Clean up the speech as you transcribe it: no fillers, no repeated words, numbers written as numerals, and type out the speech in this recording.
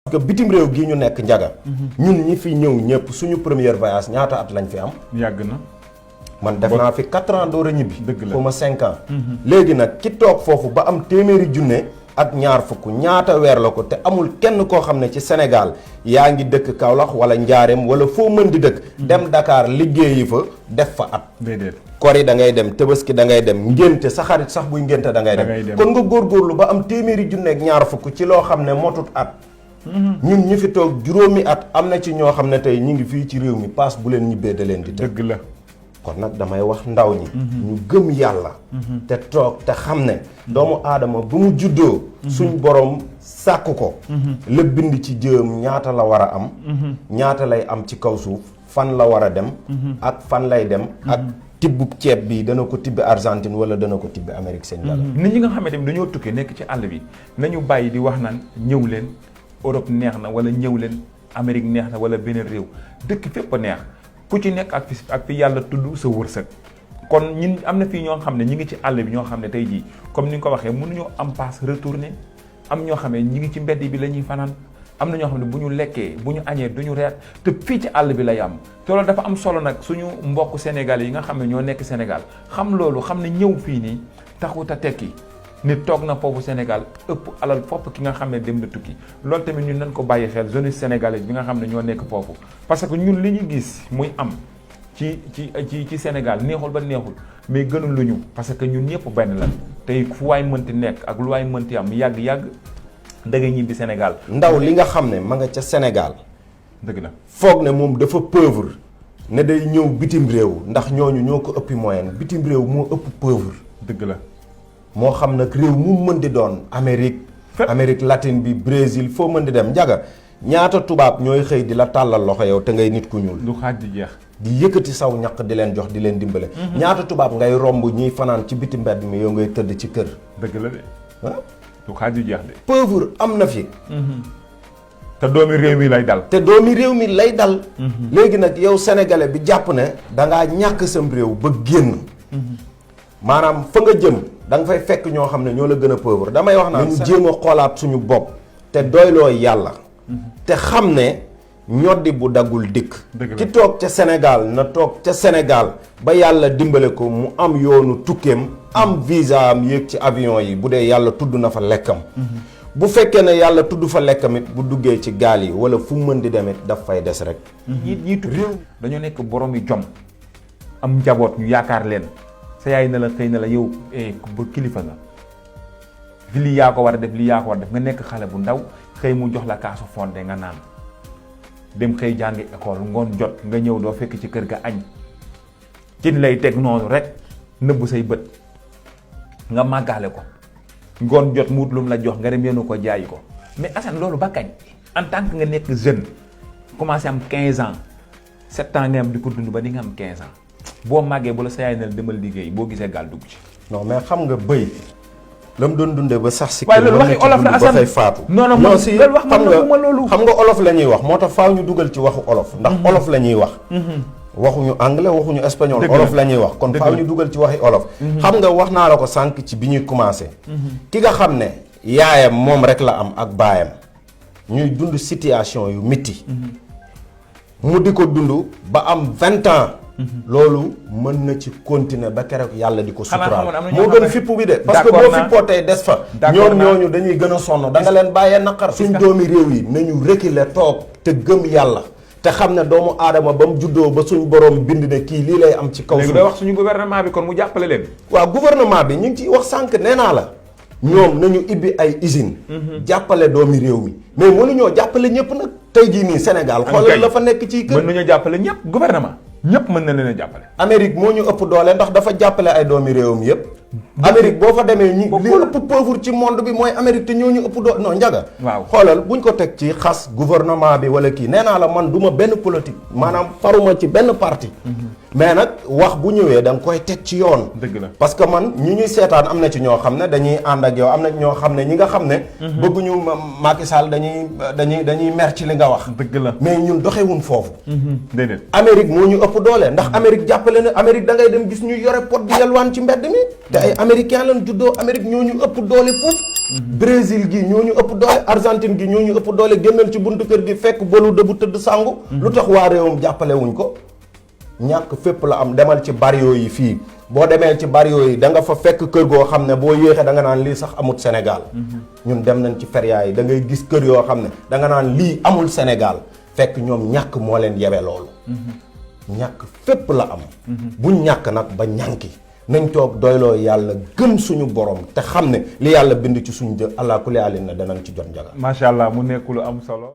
parce que bitim réew gii ñu nekk njaga ñun ñi fi ñëw ñëpp suñu premier voyage ñaata at lañ fi am. yàgg na. man def naa fi 4 ans door a ñibbi. dëgg la foo ma 5 ans. léegi nag ki toog foofu ba am téeméeri junne ak ñaar fukk ñaata weer la ko te amul kenn koo xam ne ci Sénégal yaa ngi dëkk Kaolack wala Njaareem wala foo mën di dëkk. dem Dakar liggéeyi fa def fa at. déedéet. kori da ngay dem Tabaski da ngay dem ngénte sa xarit sax buy ngénte da ngay dem. kon nga góorgóorlu ba am téeméeri junne ak ñaar fukk ci loo xam ne motut at. ñun ñu fi toog juróomi at am na ci ñoo xam ne tey ñu ngi fii ci réew mi paas bu leen ñibbee da leen di tëj. dëgg la. kon nag damay wax ndaw ñi. ñu gëm yàlla. te toog te xam ne. doomu aadama bu mu juddoo. suñ borom sàkk ko. la bind ci jëm ñaata la war a am. ñaata lay am ci kaw suuf fan la war a dem. ak fan lay dem. ak tibbub ceeb bi dana ko tibbi Argentine wala dana ko tibbi Amérique seen yàlla. nit ñi nga xamante ni dañoo tukki nekk ci àll bi nañu bàyyi di wax naan ñëw leen Europe neex na wala ñëw leen Amérique neex na wala beneen réew dëkk fépp a neex ku ci nekk ak fi yàlla tudd sa wërsëg. kon ñun am na fii ñoo xam ne ñi ngi ci àll bi ñoo xam ne tey jii comme ni nga ko waxee mënuñoo am passe retourné am ñoo xam ne ñi ngi ci mbedd bi la ñuy fanaan am na ñoo xam ne bu ñu lekkee bu ñu añee duñu reer te fii ci àll bi lay am te loolu dafa am solo nag suñu mbokk Sénégal yi nga xam ne ñoo nekk Sénégal xam loolu xam ne ñëw fii nii taxut a tekki nit toog na foofu Sénégal ëpp alal fopp ki nga xam ne dem na tukki loolu tamit ñun nañ ko bàyyi xel jeunesse sénégalaise bi nga xam ne ñoo nekk foofu parce que ñun li ñu gis muy am ci Sénégal neexul ba neexul mais gënul lu ñu parce que ñun ñëpp benn la tey fu waay mënti nekk ak lu waay mënti am yàgg-yàgg da ngay ñibbi Sénégal. ndaw li nga xam ne ma nga ca Sénégal. dëgg la foog ne moom dafa pauvre ne day ñëw bitim réew ndax ñooñu ñoo ko ëppi moyenne bitim réew moo ëpp pauvre. dëgg la. moo xam nag réew mu mën di doon Amérique. Amérique latine bi Brésil foo mën di dem njaga ñaata tubaab ñooy xëy di la tàllal loxo yow te ngay nit ku ñuul. du xaaj di jeex. di yëkkati saw ñaq di leen jox di leen dimbale. ñaata tubaab ngay romb ñiy fanaan ci biti mbedd mi yow ngay tëdd ci kër. dëgg la de. ah. du xaaj di jeex de. pauvre am na fi. te doomi réew mi lay dal. te doomi réew mi lay dal. léegi nag yow sénégalais bi jàpp ne da ngaa ñàkk sam réew ba génn. maanaam fa nga jëm da nga fay fekk ñoo xam ne ñoo la gën a pauvre damay wax naa ñu jéem a xoolaat suñu bopp te doyloo yàlla. te xam ne ñoddi bu daggul dikk. ki toog ca Sénégal na toog ca Sénégal ba yàlla dimbale ko mu am yoonu tukkeem am visa am yéeg ci avion yi bu dee yàlla tudd na fa lekkam. bu fekkee ne yàlla tudd fa lekkam it bu duggee ci gaal yi wala fu mu mën di dem it daf fay des rek. ñi tukki dañoo nekk borom yi jom am njaboot ñu yaakaar leen. sa yaay na la xëy na la yow ba kilifa nga lii yaa ko war a def lii yaa ko war a def nga nekk xale bu ndaw xëy mu jox la kaasu fonde nga naan dem xëy jàngi école ngoon jot nga ñëw doo fekk ci kër ga añ cin lay teg noonu rek nëbb say bët nga màggaale ko ngoon jot muut lum la jox nga dem yenu ko jaayi ko mais Assane loolu ba kañ en tant que nga nekk jeune commencé am 15 ans 7 ans nga am di ko dund ba di nga am 15 ans boo màggee bu la sa yaay ne demal liggéey boo gisee gaal dugg ci. non mais xam nga bëy la mu doon dundee ba sax si. waaye loolu waxi olof la Assane ba fay faatu. non si loolu wax ma loolu. xam nga olof la ñuy wax moo tax faaw ñu dugal ci waxu olof. ndax olof la ñuy wax. waxuñu anglais waxuñu espagnol. olof la ñuy wax kon faaw ñu dugal ci waxi olof. xam nga wax naa la ko sànq ci bi ñuy commencé. ki nga xam ne yaayam moom rek la am ak baayam ñuy dund situation yu métti. mu di ko dund ba am 20 ans. loolu mën na ci continuer ba keroog yàlla di ko suturaal moo gën fipp bi de parce que boo fippoo tey des fa ñoom ñooñu dañuy gën a sonn da nga leen bàyyee naqar suñ doomi réew yi nañu reculer toog te gëm yàlla te xam ne doomu aadama ba mu juddoo ba suñ borom bind ne kii lii lay am ci kaw léegi day wax suñu gouvernement bi kon mu jàppale leen waaw gouvernement bi ñu ngi ciy wax sànq nee naa la ñoom nañu ibbi ay usine jàppale doomi réew mi mais mënuñoo jàppale ñëpp nag tey jii nii Sénégal xoolal la fa nekk ci kër mën nañoo jàppale ñëpp gouvernement ñëpp mën na leen a jàppale. Amérique moo ñu ëpp doole ndax dafa jàppale ay doomi réewam yëpp. Amérique boo fa demee ñi li ëpp pauvre ci monde bi mooy Amérique te ñoo ñu ëpp doole non njaga. waaw xoolal buñ ko teg ci xas gouvernement bi wala kii nee naa la man du ma benn politique maanaam faruma ci benn parti. mais nag wax bu ñëwee da nga koy teg ci yoon. dëgg la parce que man ñi ñuy seetaan am na ci ñoo xam ne dañuy ànd ak yow am na ñoo xam ne ñi nga xam ne. bëgguñu Macky Sall dañuy mer ci li nga wax. dëgg la mais ñun doxewuñ foofu. déedéet Amérique moo ñu ëpp doole ndax Amérique jàppale na Amérique da ngay dem gis ñu yore pot di yalwaan ci mbedd mi te ay américain lañ juddoo Amérique ñoo ñu ëpp doole foofu Brésil gi ñoo ñu ëpp doole Argentine gi ñoo ñu ëpp doole génnal ci buntu kër gi fekk bolu de bu tëdd sangu. lu tax waa réewam jàppale wuñ ko. ñàkk fépp la am demal ci barrio yi fii boo demee ci barrio yi da nga fa fekk kër goo xam ne boo yéexee da nga naan lii sax amul Sénégal. ñun dem nañ ci feria yi da ngay gis kër yoo xam ne da nga naan lii amul Sénégal fekk ñoom ñàkk moo leen yebe loolu. ñàkk fépp la am. buñ ñàkk nag ba ñànki nañ toog doyloo yàlla gëm suñu borom te xam ne li yàlla bind ci suñu jë allah kulli alin na danañ ci jot njaga. macha allah mu nekk lu am solo.